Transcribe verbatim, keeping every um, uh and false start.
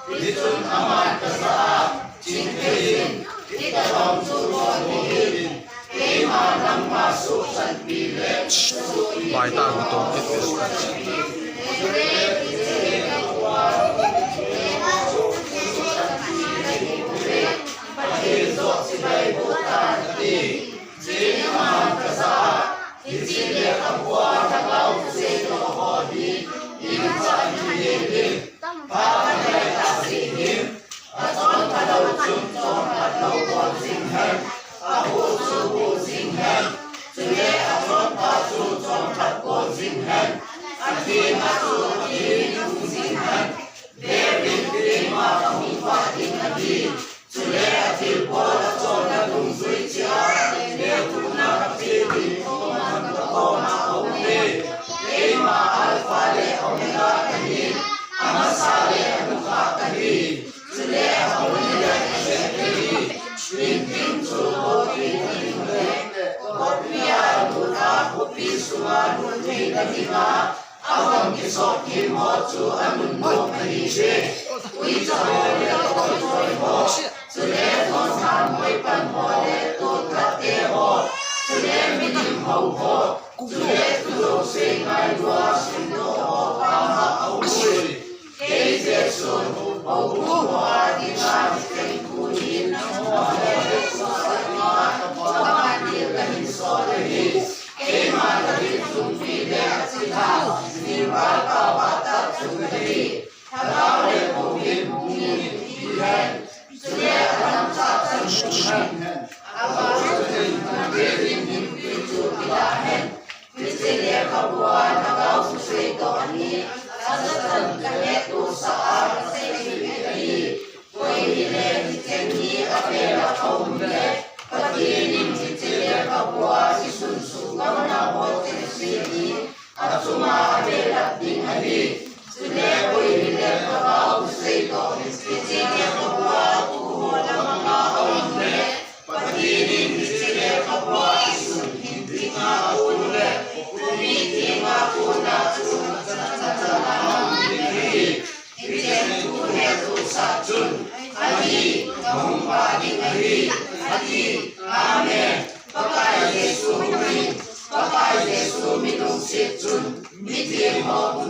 Hichun aman kajah a, chingthei in, hitabang chu bol hih in, keima nangma suhchanpi le Baita gu tong kit ve. Pathen joh chibai bol tan ati. Chun aman kajah a, hiche lekhabua lhagao thusei toh ho hi, in chah hih hih in, pha kangai tah jeh hin, achonpha lou chun chonphat lou bol jing hen, ahuh chu huh jing hen, chule achonpha chu chonphat bol jing hen, atheng a chu atheng in hung jing hen, veuvin, keima kahung vah ding ahi. Chule athilbol achonna dungjui cheh a, lekhuhna kapeh ding Topa kakoma aume. Keima Alpha le Omega kahi, amasa le anunga kahi. Chule ahung le ahet kahi. Hingtin chu lopi ding le, khopi a lut a, khopi sunga lut thei nading a, ahung kisop thim ho chu anunnom ahi je. Uicha ho le toichoi ho, chule thonsam hoipan ho le tolthat te ho, chule milim hou ho, chule thujouse ngailua simdoh ho pam a aum ui. Kei Jesun, houbung ho a dinga hicheng thu hi nangho le Jesu a dinga kaman ding kahin sol ahi. Keima David chungnung le achilhah, Jingkah Pao a tah chu kahi. Lhagao le Houin hung in, ti hen. Chule adamcha chan hung hen. Avang chun David in hinkhui chu kidah hen. Hiche lekhabua lhagao thusei toh ahi. Ajachan kahet u sah a kasei jing ahi. Koi hile hicheng hi avel a aum le, Pathen in hiche lekhabua kisun suhgamna ho chengse hi achunga avelap ding ahi. Chule koi hile lhagao thusei toh hiche lekhabua tuho langa aum le, Pathen in hiche lekhabua kisun hin dinga kon le, khopi thenga kona chu achan chan a mang ding ahi. Hicheng thu hettohsah chun, ahi, kahung vah ding ahi, ati. Amen. Pakai Jesu min, Pakai Jesu mi lungset chun, mitheng ho